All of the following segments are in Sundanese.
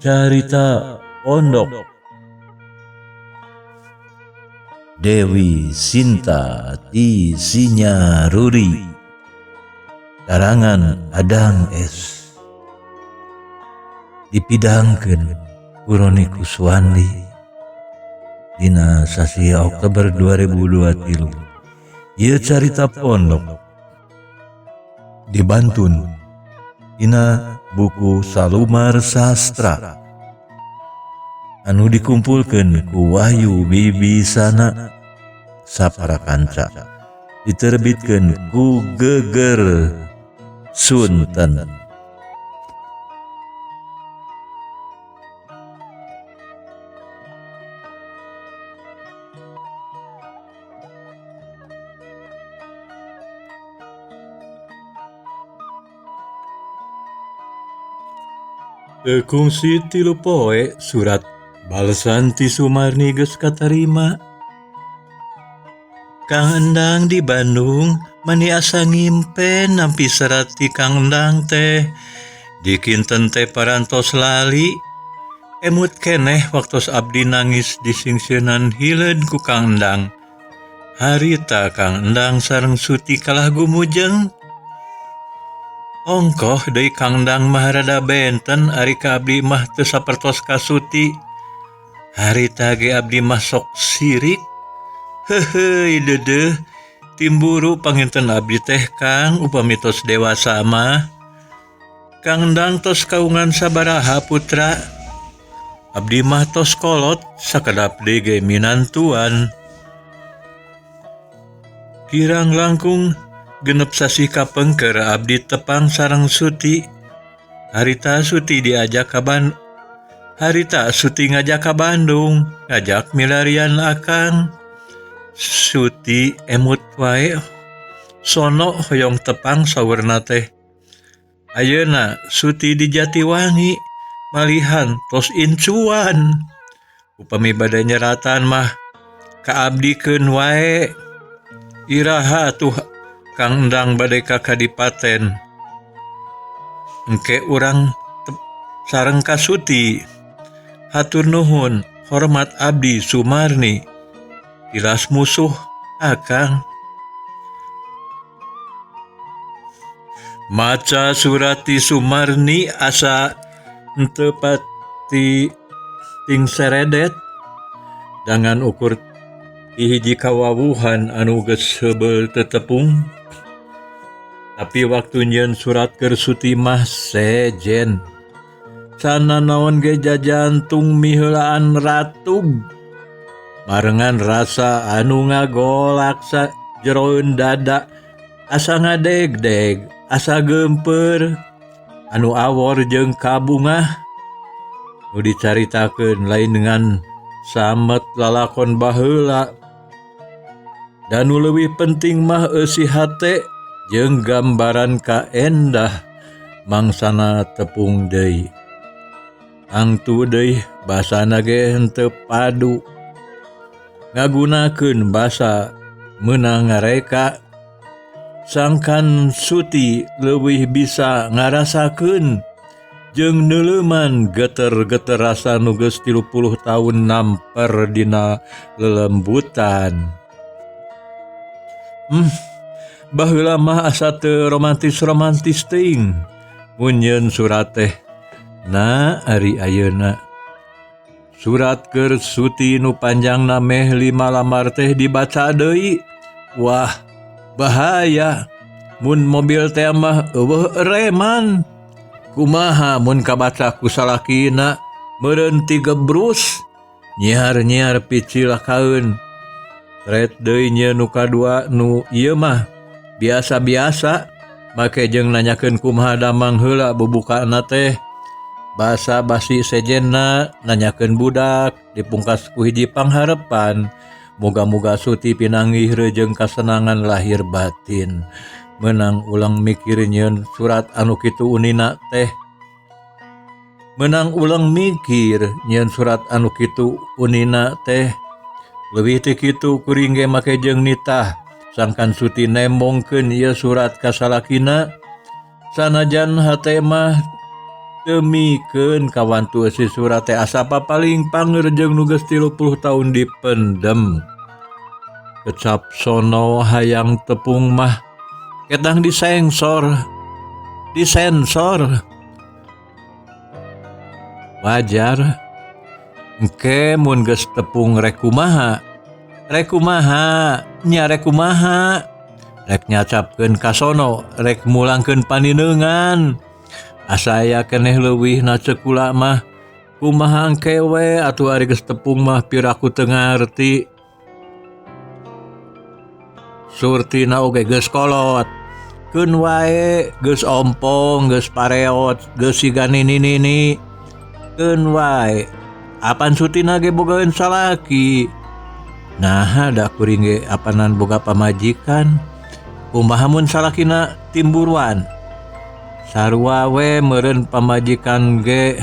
Carita Pondok Dewi Sinta ti Sinyaruri karangan Adang S dipidangkeun ku Roni Kuswandi dina sasih Oktober 2023. Ieu carita pondok dibantun dina buku Salumar Sastra anu dikumpulkeun ku Wahyu Wibisana sapara kanca diterbitkeun ku Geger Sunten. Teu kungsi 3 poe surat balesan ti Sumarni geus katarima. Kang Endang di Bandung mani asa ngimpen nampi serat ti Kang Endang teh. Dikinten teh parantos lali. Emut keneh waktos abdi nangis disingsieunan hileud ku Kang Endang. Harita Kang Endang sareng Suti kalah gumujeng. Ongkoh deui Kang Endang mah rada benten ari ka abdi mah teu sapertos ka Suti. Harita ge abdi mah sok sirik. Heuheuy deudeuh timburu panginten abdi teh Kang upami tos dewasa mah. Kang Endang tos kaungan sabaraha putra. Abdi mah tos kolot sakedap deui ge minantuan. Kirang langkung 6 sasih kapengker abdi tepang sareng Suti. Harita Suti diajak ka Harita Suti ngajak ka Bandung, ngajak milarian akang. Suti emut wae sono hoyong tepang saurna teh. Ayeuna Suti di Jatiwangi malihan tos incuan. Upami bade nyeratan mah kaabdikeun wae. Iraha atuh Kang Endang bade ka kadipaten. Engke urang sareng ka Suti. Hatur nuhun hormat abdi Sumarni. Tilas musuh akang. Maca surat ti Sumarni asa henteu pati ting seredet. Dangan ukur ti hiji kawawuhan anu geus heubeul tetepung. Tapi waktu nyieun surat keur Suti mah sejen. Sana naon ge jajantung miheulaan ratug. Barengan rasa anu ngagolak sajeroeun dada asa ngadegdeg, asa geumpeur, anu awor jeung kabungah. Nu dicaritakeun lain dengan samet lalakon baheula. Dan nu leuwih penting mah eusi hate jeung gambaran kaendah mangsana tepung deui. Angtu deui basana ge henteu padu. Ngagunakeun basa meunang ngareka. Sangkan Suti leuwih bisa ngarasakeun jeung neuleuman geter-geter rasa nu geus 30 taun namper dina lelembutan. Baheula mah asa teu romantis-romantis teuing mun nyieun surat teh. Na ari ayeuna surat keur Suti nu panjangna meh 5 lambar teh dibaca deui. Wah, bahaya. Mun mobil teh mah eueuh reman. Kumaha mun kabaca ku salakina meureun tigebrus nyiar-nyiar picilakaeun. Ret deui nyieun nu kadua nu ieu mah biasa-biasa make jeung nanyakeun kumaha damang heula bubukana teh. Basa basi sejenna nanyakeun budak dipungkas ku hiji pangharepan. Moga-moga Suti pinanggih reujeng kasenangan lahir batin. Menang ulang mikir nyieun surat anu kitu unina teh. Menang ulang mikir nyieun surat anu kitu unina teh. Leuwih ti kitu kuring ge make jeung nitah. Sangkan Suti nembongkeun ieu surat ka salakina. Sanajan hate mah Teu mikeun kawantu eusi surat teh asa papaling panger jeung nu geus 30 taun dipendem. Kecap sono hayang tepung mah ketang disengsor. Disensor. Wajar. Engke mun geus tepung rek kumaha? Rek kumaha? Nya rek kumaha? Rek nyacapkeun ka sono, rek mulangkeun panineungan. Asa aya keneh leuwihna ceuk kula mah. Kumaha engke we atuh ari geus tepung mah piraku teu ngarti. Surtina oge geus kolot. Keun wae geus ompong, geus pareot, geus siga nini-nini. Keun wae. Apan Sutina ge bogaeun salaki. Naha da kuring ge apanan boga pamajikan. Kumaha mun salakina timburuan. Sarua we meureun pamajikan ge.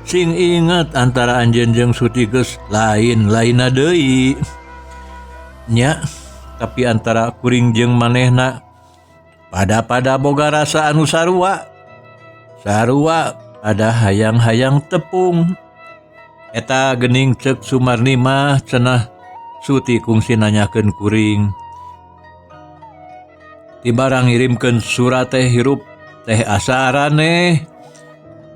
Sing inget antara anjeun jeung Suti geus lain-lainna deui. Nya, tapi antara kuring jeung manehna pada-pada boga rasa anu sarua. Sarua pada hayang-hayang tepung. Eta geuning ceuk Sumarni mah cenah Suti kungsi nanyakeun kuring. Tibara ngirimkeun surat teh hirup teh asa araneh.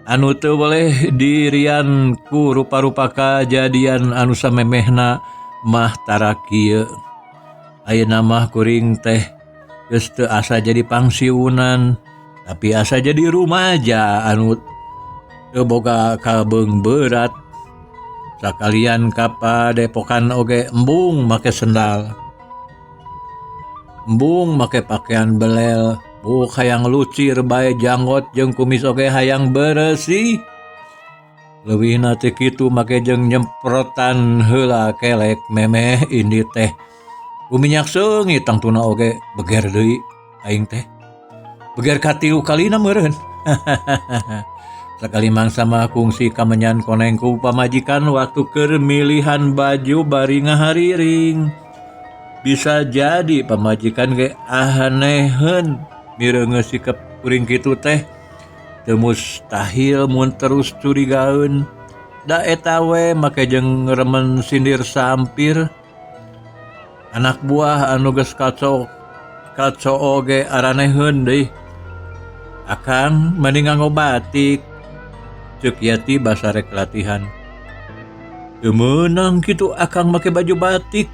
Anu teu boleh dirian ku rupa-rupa kajadian anu samemehna mah tara kieu. Ayeuna mah kuring teh geus teu asa jadi pangsiunan, tapi asa jadi rumaja anu teu boga kabeung beurat. Sakalian ka padepokan oge embung make sendal. Embung make pakaian belel, buuk hayang lucir bae janggot jeung kumis oge hayang beresih. Leuwihna teh kitu make jeung nyemprotan heula kelek memeh ini teh. Ku minyak seungit tangtuna oge beger deui aing teh. Beger katilu kalina meureun. Sakali mangsa mah kungsi kamenyan koneng ku pamajikan waktu keur milihan baju bari ngahariring. Bisa jadi pamajikan ge ahaneheun mireungeus sikep kuring kitu teh. Teu mustahil mun terus curigaeun. Da eta we make jeung remen sindir sampir. Anak buah anu geus kaco oge araneheun deui. Akang mending nganggo batik. Ceuk Yati basa rek latihan. Teu meunang kitu akang make baju batik.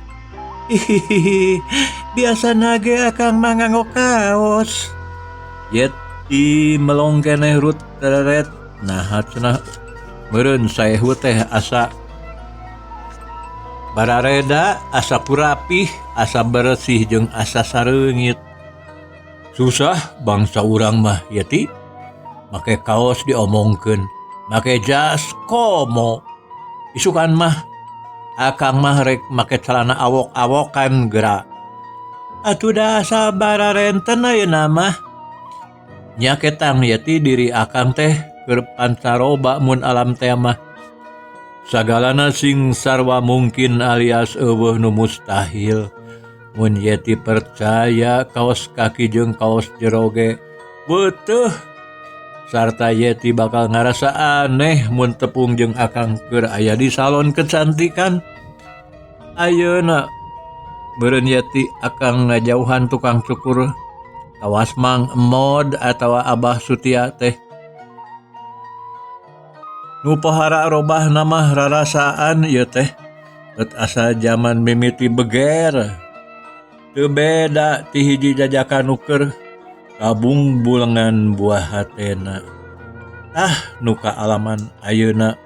Hihihi, biasana ge akang mah nganggo kaos. Yeti melong keneh rut tereret. Naha cenah meureun saehu teh asa barareda, asa purapih, asa beresih jeung asa sareungit. Susah bangsa urang mah Yeti. Make kaos diomongkeun, make jas komo. Isukan mah akang mah rek make celana awok-awokan geura. Atuh da asa bararenten ayeuna mah. Nya ketang Yeti diri akang teh keur pancaroba mun alam teh mah. Sagalana sing sarwa mungkin alias eueuh nu mustahil. Mun Yeti percaya kaos kaki jeung kaos jero ge beuteuh. Sarta Yeti bakal ngarasa aneh mun tepung jeung akang keur aya di salon kecantikan. Ayeuna meureun Yeti akang ngajauhan tukang cukur kawas Mang Emod atawa Abah Sutia teh. Nu pohara robah mah rarasaan ieu teh. Bet asa jaman mimiti beger. Teu beda ti hiji jajakan nu keur kabung bulengan buah hatena. Tah nu kaalaman ayeuna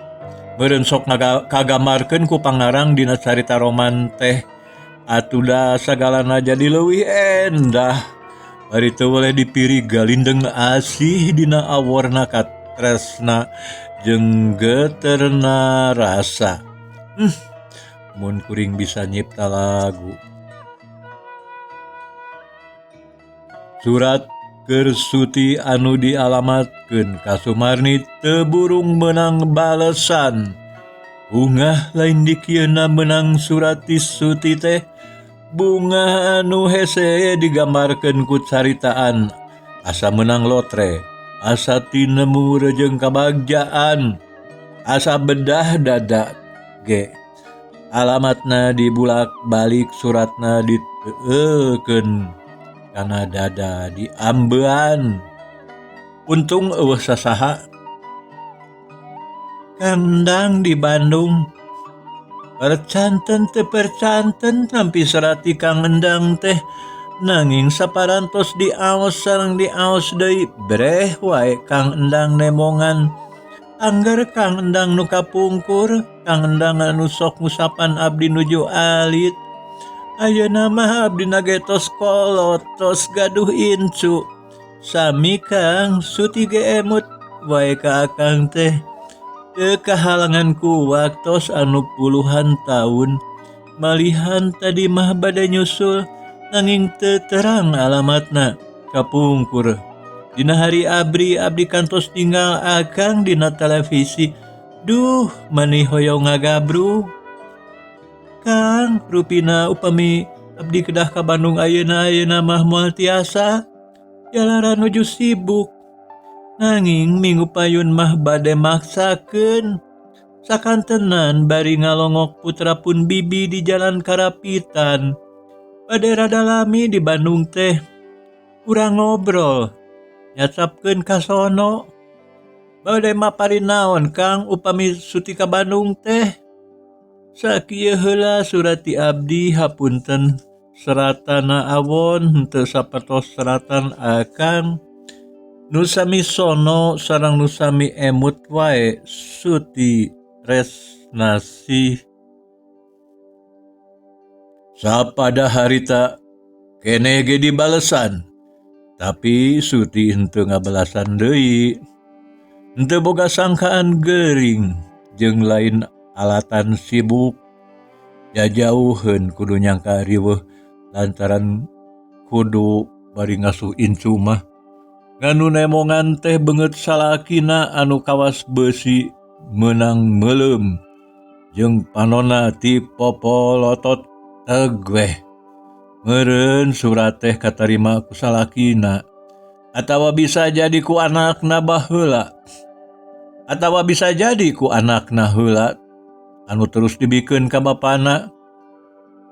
meureun sok kagamarkeun ku pangarang dina carita roman teh. Atuh da sagalana jadi leuwih endah. Bari teu boleh dipiri galindeng asih dina aworna katresna jeung geterna rasa. Mun kuring bisa nyipta lagu. Surat keur Suti anu dialamatkeun ka Sumarni teu burung meunang balesan. Bungah lain dikieuna meunang surat ti Suti teh. Bunga anu hese digambarkeun ku caritaan asa meunang lotre. Asa tinemu rejeung kabagjaan, asa bedah dada ge. Alamatna dibulak-balik suratna diteuekeun kana dada diambean. Untung eueuh sasaha. Kandang di Bandung. Percanten teu percanten nampi serat ti Kang Endang teh nanging saparantos diaos sareng diaos deui breh wae Kang Endang nemongan. Angger Kang Endang nu kapungkur, Kang Endang anu sok ngusapan abdi nuju alit. Ayeuna mah abdina ge tos kolot, tos gaduh incu. Sami Kang, Suti ge emut wae ka Akang teh. Teu kahalangan ku waktos anu puluhan taun. Malihan tadi mah bade nyusul, nanging teu terang alamatna. Kapungkur. Dina hari abri abdi kantos ninggal Akang dina televisi. Duh, mani hoyong ngagabru. Kang, rupina upami abdi kedah ka Bandung ayeuna ayeuna mah moal tiasa. Jalaran nuju sibuk. Nanging minggu payun mah bade maksakeun. Sakantenan bari ngalongok putra pun bibi di Jalan Karapitan. Bade rada lami di Bandung teh. Urang ngobrol. Nyacapkeun ka sono. Bade mapari naon Kang upami Suti ka Bandung teh. Sakieu heula surat ti abdi hapunten seratana awon henteu sapertos seratan Akang. Nu sami sono sareng nu sami emut wae Suti Resnasih. Sapada harita keneh ge dibalesan. Tapi Suti henteu ngabalasan deui. Henteu boga sangkaan gering jeung lain alatan sibuk. Jajauheun kudu nyangka riweuh lantaran kudu bari ngasuh incu mah. Ngan nu nemongan teh beungeut salakina anu kawas beusi meunang meuleum jeung panonna ti popolotot tegweh. Meureun surat teh katarima ku salakina atawa bisa jadi ku anakna baheula atawa bisa jadi ku anakna heula anu terus dibikeun ka bapana.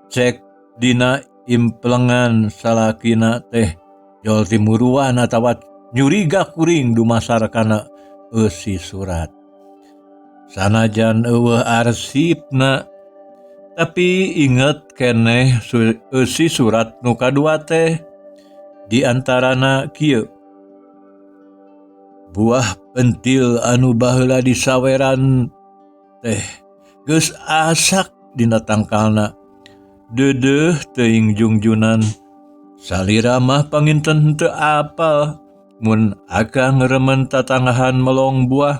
Cek dina implengan salakina teh jol timuruan atawa nyuriga kuring dumasar kana eusi surat. Sanajan eueuh arsipna tapi inget keneh eusi surat nu kadua teh di antarana kieu. Buah pentil anu baheula disaweran teh geus asak dina tangkalna. Deudeuh teuing jungjunan. Salira mah panginten henteu apal mun Akang remen tatanggahan melong buah.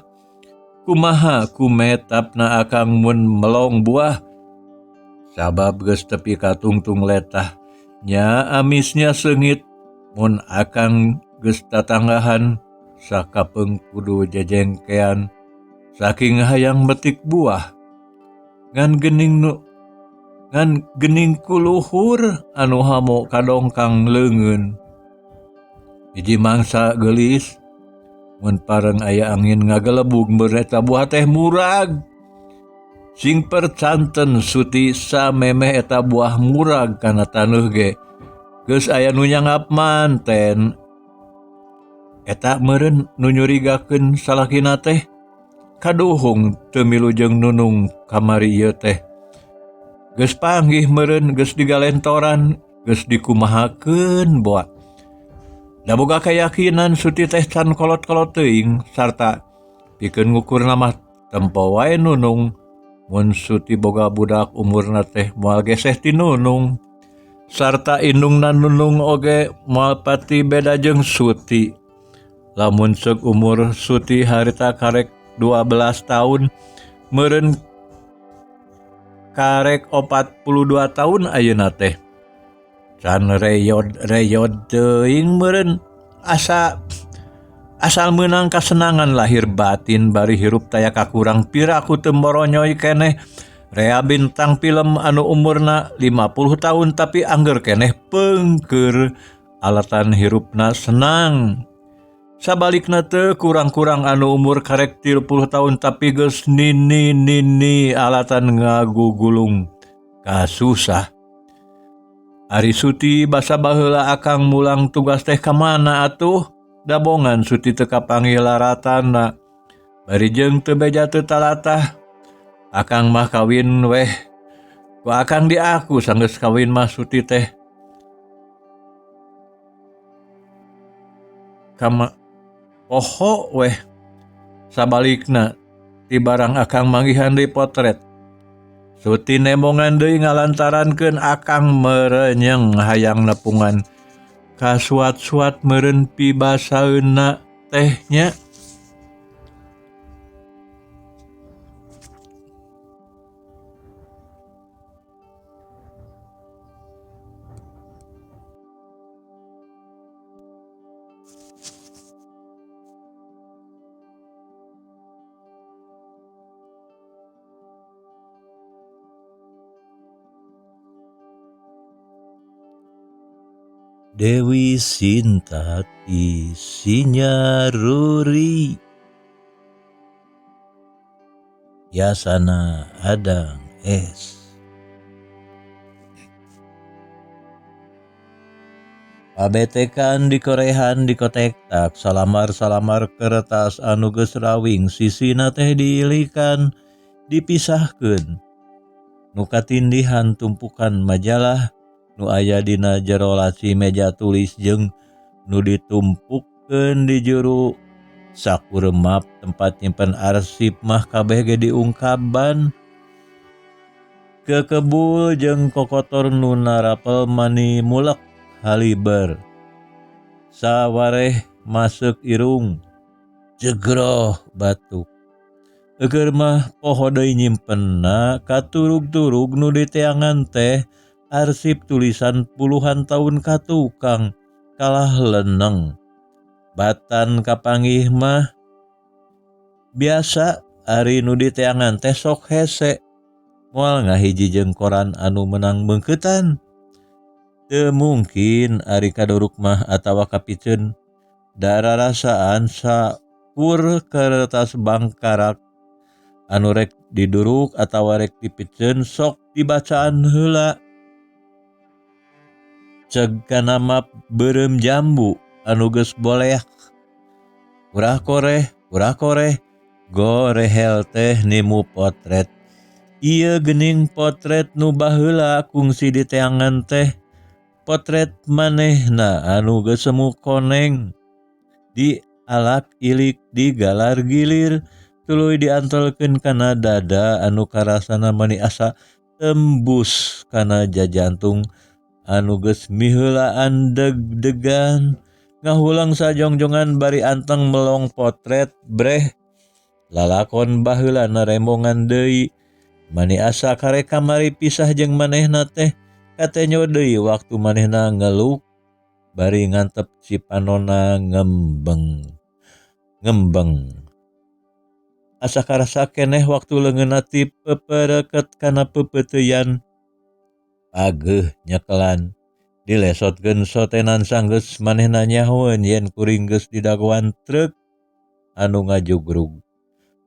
Kumaha kumetapna Akang mun melong buah? Sabab geus tepi ka tungtung letah nya amisnya seungit mun Akang geus tatanggahan sakapeung kudu jejengkean saking hayang metik buah. Ngan geuning nu ngan geuning kuluhur anu hamo kadongkang leungeun. Hiji mangsa geulis mun pareng aya angin ngagelebug meureun eta buah teh murag. Sing percanten Suti samemeh eta buah murag kana taneuh ge geus aya nu nyangap manten. Eta meureun nu nyurigakeun salakina teh kaduhung teu milu jeung Nunung kamari ieu teh. Geus panggih meureun geus digalentoran geus dikumahakeun boa. Da boga kayakinan Suti teh can kolot-kolot teuing sarta pikeun ngukurna mah tempo wae Nunung. Mun Suti boga budak umurna teh moal geseh ti Nunung. Sarta indungna Nunung oge moal pati beda jeung Suti. Lamun ceuk umur Suti harita karek 12 tahun, meureun karek 42 tahun ayeuna teh. Can reyod-reyod teuing meureun asa asal meunang kasenangan lahir batin bari hirup taya kakurang piraku teu moronyoy keneh. Rea bintang film anu umurna 50 tahun tapi angger keneh pengker alatan hirupna senang. Sabalikna teu kurang-kurang anu umur karek 30 tahun tapi geus nini-nini alatan ngagugulung kasusah. Ari Suti basa baheula akang mulang tugas teh ka mana atuh? Dabongan Suti teu kapanggih laratana. Bari jeung teu beja teu talatah. Akang mah kawin weh. Ku akang diaku sanggeus kawin mah Suti teh. Kama poho weh. Sabalikna ti barang akang manggihan deui potret. Suti nembongan deui ngalantarankeun akang merenyeng hayang nepungan kasuat-suat meureun pibasaeunna teh nya. Dewi Sinta ti Sinyaruri Yasana Adang S. Pabetekan dikorehan dikotektak salamar-salamar kertas anu geus rawing sisina teh diilikan dipisahkeun nu katindihan tumpukan majalah nu aya dina jero laci meja tulis jeung nu ditumpukkeun di juru sakuremap tempat nyimpen arsip mah kabeh ge diungkaban kekebul jeung kokotor nu narapel mani mulek haliber sawareh masuk irung jegroh batuk eueur mah poho deui nyimpenna katurug-turug nu diteangan teh arsip tulisan puluhan tahun ka tukang kalah leneng batan kapanggih mah biasa ari nu diteangan teh sok hese moal ngahiji jeung koran anu menang beungkeutan. Teu mungkin ari kaduruk mah atawa kapiceun dararasaan sakur kertas bangkarak anu rek diduruk atawa rek dipiceun sok dibacaan heula. Ceg kana map beureum jambu anu geus boleak. Urah koreh gorehel teh nimu potret. Ieu geuning potret nu baheula kungsi diteangan teh potret manehna anu geus semu koneng di alak ilik digalar gilir tuluy diantolkeun kana dada anu karasana mani asa tembus kana jajantung anu geus miheulaan deg-degan ngahulang sajongjongan bari anteng melong potret breh lalakon baheula narembongan deui mani asa karek kamari pisah jeung manehna teh katenyo deui waktu manehna ngeluk bari ngantep si panona ngembeng ngembeng asa karasa keneh waktu leungeunna ti pepereket kana pepeuteuyan ageuh nyekelan dilesotkeun sotenan sanggeus manehna nyahoeun yen kuring geus didagoan truk anu ngajugrug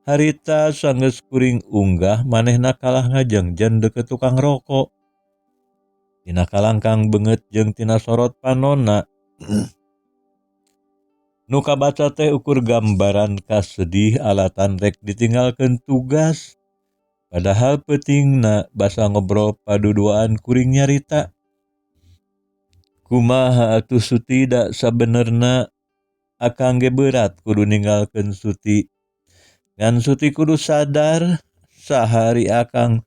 harita sanggeus kuring unggah manehna kalah ngajengjen deukeut tukang rokok tina kalangkang beungeut jeung tina sorot panonna nu kabaca teh ukur gambaran kasedih alatan rek ditinggalkeun tugas padahal peutingna basa ngobrol paduduaan kuring nyarita kumaha atuh Suti da sabenerna akang ge berat kudu ninggalkeun Suti ngan Suti kudu sadar sahari akang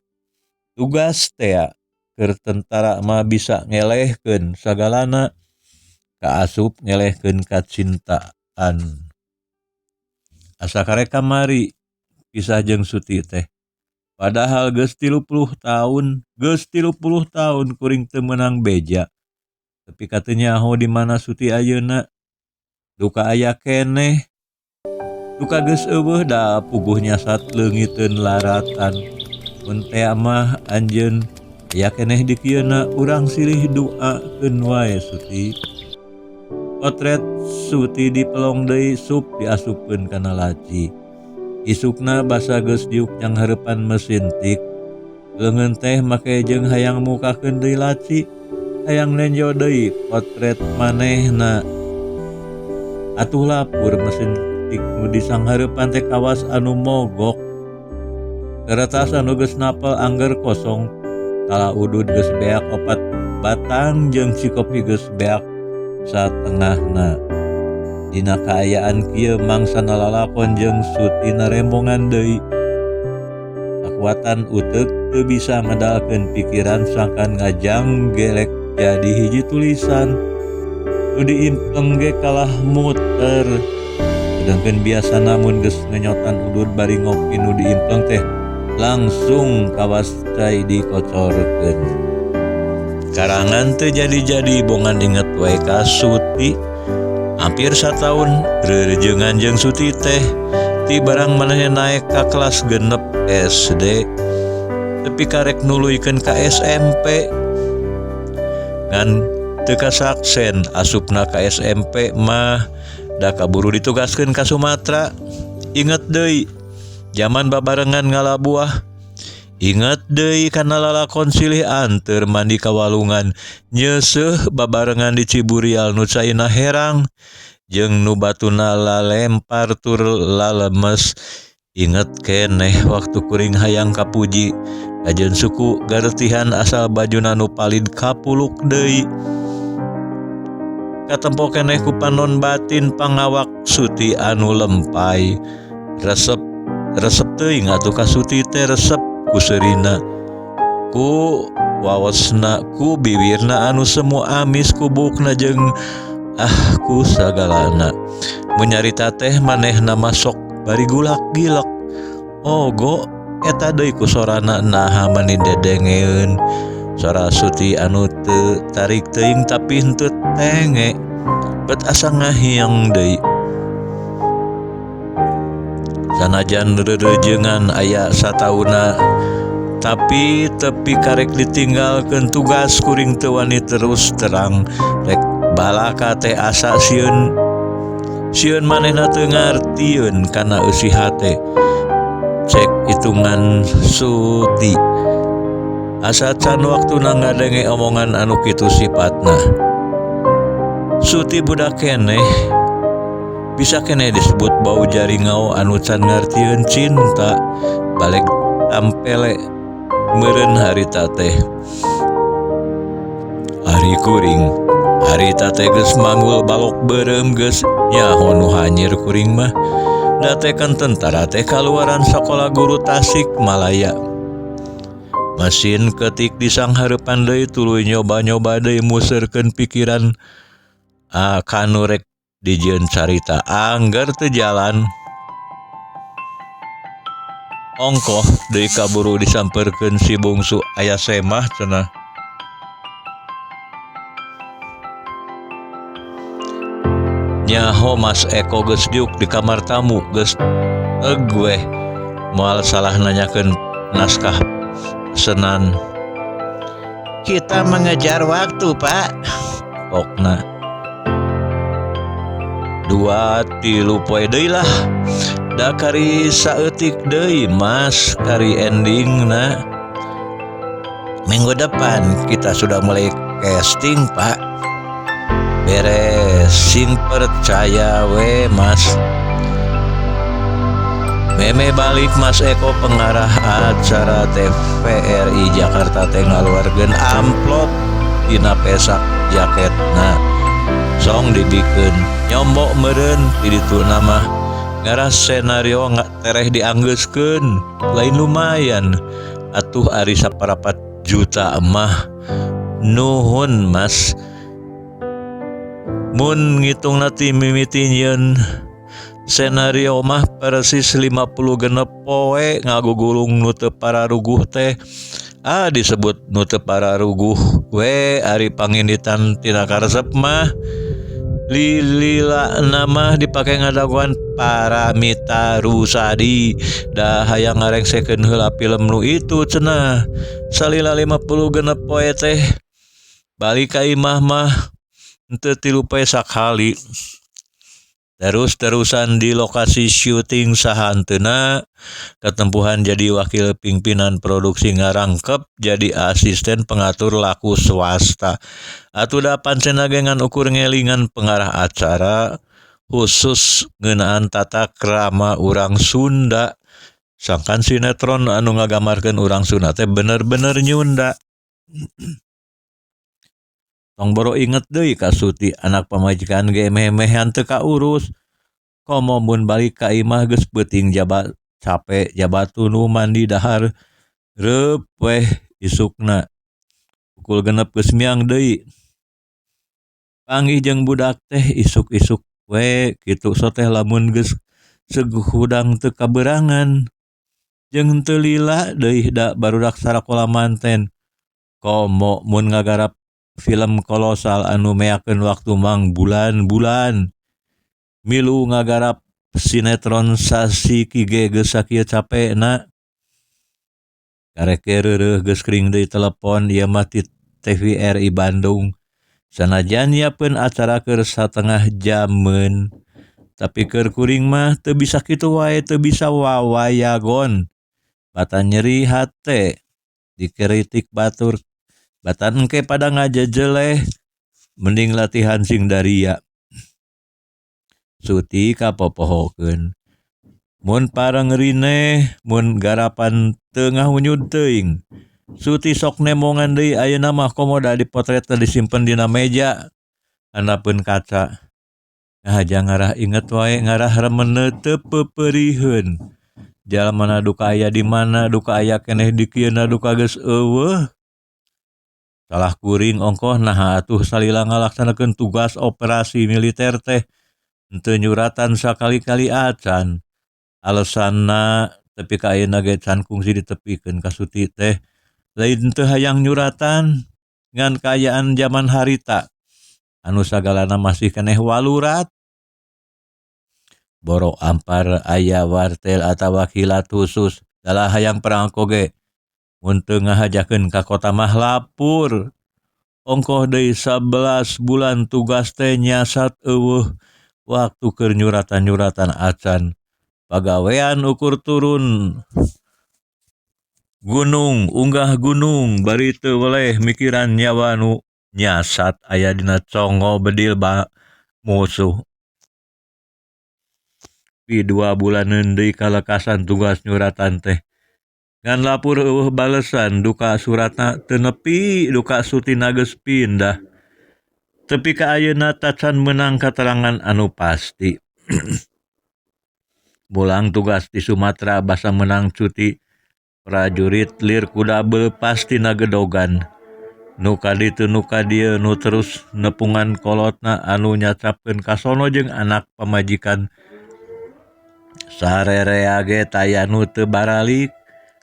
tugas tea keur tentara mah bisa ngelehkeun sagalana kaasup ngelehkeun kacintaan asa karek kamari pisah jeung Suti teh padahal geus 30 tahun geus 30 tahun kuring teu meunang beja tapi ka teu nyaho di mana Suti ayeuna duka aya keneh duka geus eueuh da puguh nyasat leungiteun laratan mun tea mah anjeun aya keneh di kieuna urang silih duakeun wae Suti. Potret Suti dipelong deui sup diasupkeun kana laci. Isukna basa geus diuk nyanghareupan mesin tik. Leungeun teh make jeung hayang mukakeun deui laci, hayang nenjo deui potret manehna. Atuh lapur mesin tik nu disanghareupan teh kawas anu mogok. Keretas anu geus napel angger kosong, kala udud geus beak opat batang jeung cikopi geus beak satengahna. Dina kaayaan kieu mangsana lalakon jeung Suti narembongan deui. Kakuatan uteuk teu bisa medalkeun pikiran sangkan ngajanggelek jadi hiji tulisan. Nu diimpleng ge kalah muter. Sedangkeun biasana mun geus ngenyotan udud bari ngopi nu diimpleng teh langsung kawas cai dikocorkeun. Karangan teu jadi-jadi bongan inget wae ka Suti. Hampir sataun reurejeungan jeung Suti teh ti barang manehna naek ka kelas 6 SD tepi karek nuluykeun ka SMP. Ngan teu kasaksen asupna ka SMP mah da kaburu ditugaskeun ka Sumatera. Inget deui jaman babarengan ngala buah. Inget deui kana lalakon silih anteur mandi ka walungan nyeuseuh babarengan di Ciburial nu caina herang jeung nu batuna lalempar tur lalemes. Inget keneh waktu kuring hayang kapuji kajeun suku garetihan asal bajuna nu palid kapuluk deui. Katempo keneh ku panon batin pangawak Suti anu lempay. Resep resep teuing atuh ka Suti teh resep ku seurina, ku waosna, ku biwirna anu semu amis, ku buukna jeung ah ku sagalana. Mun nyarita teh manehna mah sok bari gulak-gilek. Ogo eta deui ku sorana naha mani dedengeun. Sora Suti anu teu tarik teuing tapi henteu tenge. Bet asa ngahiang deui. Sanajan reurejeungan aya satauna tapi tepi karek ditinggalkeun tugas kuring teu wani terus terang rek balaka teh asa sieun. Sieun manehna teu ngartieun kana eusi hate. Cek hitungan Suti. Asa can waktuna ngadenge omongan anu kitu sipatna. Suti budak keneh bisa keneh disebut bau jaringau anu can ngartieun cinta. Balik tampele meureun harita teh. Ari kuring harita teh geus manggul balok beureum geus nyaho nu hanyir kuring mah. Da teh kan tentara teh kaluaran sakola guru Tasik Malaya. Mesin ketik disanghareupan deui tuluy nyoba-nyoba deui museurkeun pikiran kanu rek dijieun carita angger teu jalan. Ongkoh deui kaburu disampeurkeun si bungsu aya semah cenah. Nyaho Mas Eko geus diuk di kamar tamu geus eug weh moal salah nanyakeun naskah pesenan. Kita mengejar waktu, Pak. Pokna 2-3 poe deui lah. Da kari saeutik deui Mas kari endingna. Minggu depan kita sudah mulai casting, Pak. Beres sing percaya we Mas. Meme balik Mas Eko pengarah acara TVRI Jakarta teh ngaluarkeun amplop dina pesak jaketna. Song dibikeun nyombok meureun di ditu mah ngarah senario tereh dianggeuskeun lain lumayan atuh ari saparapat juta mah. Nuhun Mas. Mun ngitungna ti mimiti nyieun senario mah persis 56 poe ngagugulung nu teu pararuguh teh. Ah disebut nu teu pararuguh we ari panginditan tina karesep mah. Lilila nama dipake ngadagoan Paramita Rusadi da hayang ngarengsekeun heula film nu itu cenah. Salila 56 poe teh balik ka imah mah Henteu tilu poe sakali. Terus-terusan di lokasi syuting sahanteuna katempuhan jadi wakil pimpinan produksi ngarangkep jadi asisten pengatur laku swasta. Atuh da pancen ge ngan ukur ngelingan pengarah acara khusus ngeunaan tata krama urang Sunda. Sangkan sinetron anu ngagambarkeun urang Sunda teh bener-bener Nyunda. Tong boro inget deui ka Suti anak pamajikan ge meh-mehan teu kaurus. Komo mun balik ka imah geus peuting jaba cape jaba tunduh mandi dahar reup weh isukna. Pukul 6 geus miang deui. Panggih jeung budak teh isuk-isuk we kitu so teh lamun geus seug hudang teu kaberangan. Jeung teu lila deui da barudak sarakola manten. Komo mun ngagarap film kolosal anu meakeun waktu mangbulan-bulan. Milu ngagarap sinetron sasiki ge geus sakieu capena. Karek ge reureuh geus kering deui telepon ieu mah ti TVRI Bandung. Sanajan nyiapkeun acara keur satengah jameun. Tapi keur kuring mah teu bisa kitu wae teu bisa wawayagon. Batan nyeri hate dikritik batur. Batan engke pada ngajejeleh mending latihan sing daria. Suti kapopohokeun. Mun pareng rineh mun garapan teu ngahunyud teuing. Suti sok nemongan deui ayeuna mah komo da dipotretna disimpen dina meja handapeun kaca. Ngahaja ngarah inget wae ngarah remeneu teu peupeuriheun. Jalmana duka aya di mana duka aya keneh di kieuna duka geus eueuh. Salah kuring ongkoh naha atuh salila ngalaksanakeun tugas operasi militer teh henteu nyuratan sakali-kali acan. Alesanna tepi ka ayeuna ge can kungsi ditepikeun ka Suti teh lain teu hayang nyuratan ngan kaayaan jaman harita anu sagalana masih keneh walurat. Boro ampar aya wartel atawa kilat khusus dalah hayang perangko ge mun teu ngahajakeun ka kota mah lapur. Ongkoh deui 11 bulan tugas teh nyasat eueuh waktu keur nyuratan-nyuratan acan. Pagawean ukur turun gunung unggah gunung bari teu weleh mikiran nyawa nu nyasat aya dina congo bedil musuh. Pi 2 bulaneun deui kalekasan tugas nyuratan teh. Ngan lapur eueuh balesan duka suratna teu nepi duka Sutina geus pindah. Tepi ka ayeuna tacan meunang katerangan anu pasti. Mulang tugas di Sumatera basa meunang cuti prajurit lir kuda beupas tina gedogan. Nu ka ditu nu ka dieu nu terus nepungan kolotna anu nyacapkeun ka sono jeung anak pamajikan. Sarerea ge taya nu teu baralik.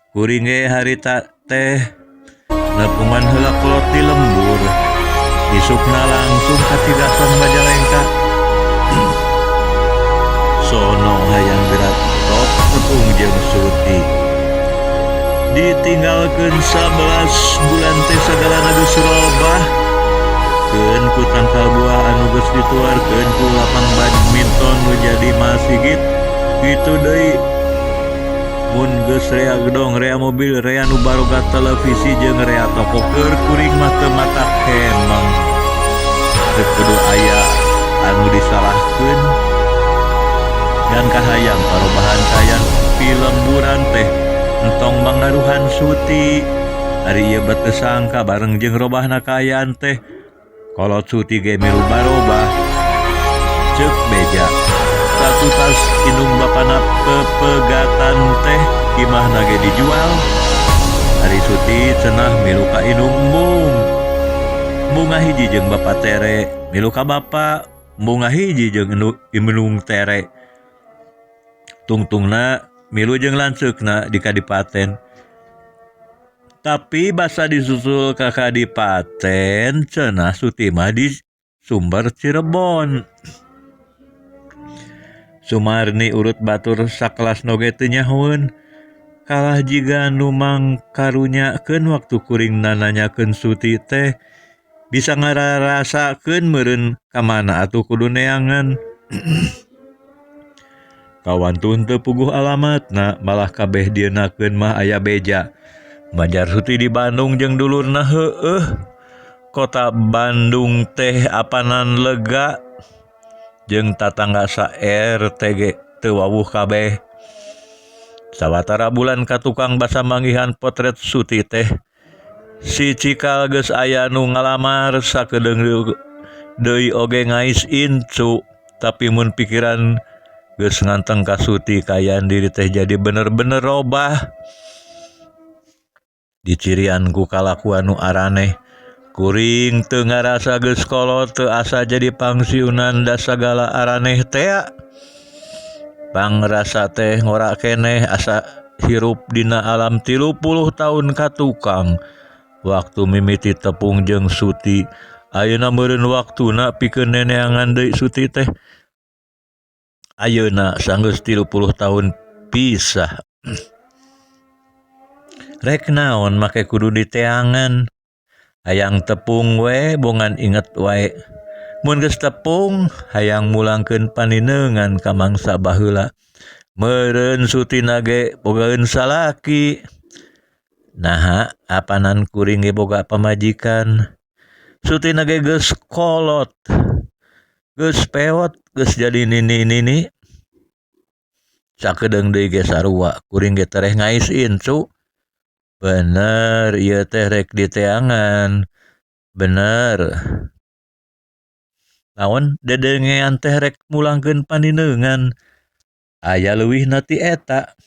Kuring ge harita teh nepungan heula kolot di lembur. Isukna langsung ka Cigasong Majalengka. Sono hayang gerak top tepung jeung Suti. Ditinggalkeun 11 bulan teh sagalana geus robah. Keun ku tangkal buah anu geus dituarkeun ku lapang badminton nu jadi masigit. Kitu deui mun geus rea gedong, rea mobil, rea nu baroga televisi jeung rea toko keur kuring mah teu matak hemeng. Teu kudu aya anu disalahkeun. Ngan kahayang parobahan kayan pilemburan teh entong mangaruhan Suti. Ari ieu bet teu sangka bareng jeung robahna kaayaan teh kolot Suti ge milu barobah. Ceuk beja satutas indung bapana pepegatan teh imahna ge dijual. Ari Suti cenah milu ka indung embung. Bunga hiji jeung bapa tere milu ka bapa, bunga hiji jeung indung tere. Tungtungna milu jeung lanceukna di kadipaten. Tapi basa disusul ka kadipaten cenah Suti mah di Sumber Cirebon. Sumarni urut batur sakelas noge teu nyahoeun. Kalah jiga nu mangkarunyakeun waktu kuring nananyakeun Suti teh. Bisa ngararasakeun meureun ka mana atuh kudu neangan. Kawantun teu puguh alamatna malah kabeh dieunakeun mah aya beja. Majar Suti di Bandung jeung dulurna heueuh. Kota Bandung teh apanan lega jeung tatangga sa RT ge teu wawuh kabeh. Sawatara bulan ka tukang basa manggihan potret Suti teh. Si Cikal geus aya nu ngalamar sakedeung deui oge ngais incu tapi mun pikiran geus nganteng ka Suti kaayaan diri teh jadi bener-bener robah. Dicirian ku kalakuan nu araneh kuring teu ngarasa geus kolot teu asa jadi pangsiunan da sagala araneh tea. Pangrasa teh ngora keneh asa hirup dina alam 30 tahun ka tukang. Waktu mimiti tepung jeung Suti ayeuna meureun waktuna pikeun neneangan deui Suti teh. Ayeuna sanggeus 30 tahun pisah. Rek naon make kudu diteangan. Hayang tepung we bongan inget wae. Mun geus tepung hayang mulangkeun panineungan ka mangsa baheula. Meureun Sutina ge bogaeun salaki. Naha apanan kuring ge boga pamajikan. Sutina ge geus kolot. Geus pewot geus jadi nini-nini. Sakedeung deui ge sarua kuring ge tereh ngais incu. Bener ieu teh rek diteangan. Bener. Naon dedengean teh rek mulangkeun panineungan. Aya leuwihna ti eta.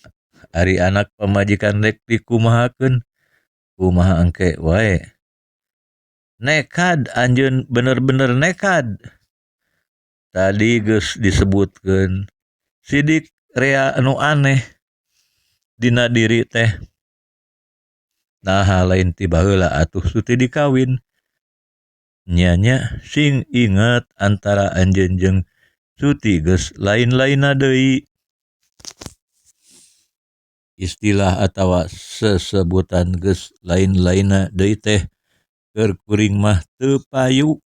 Ari anak pamajikan rek dikumahakeun. Kumaha engke wae. Nekad anjeun bener-bener nekad. Tadi geus disebutkeun sidik rea nu aneh dina diri teh. Naha lain ti baheula atuh Suti dikawin. Nya nya sing inget antara anjeun jeung Suti geus lain-lainna deui. Istilah atawa sesebutan geus lain-lainna deui teh keur kuring mah teu payu.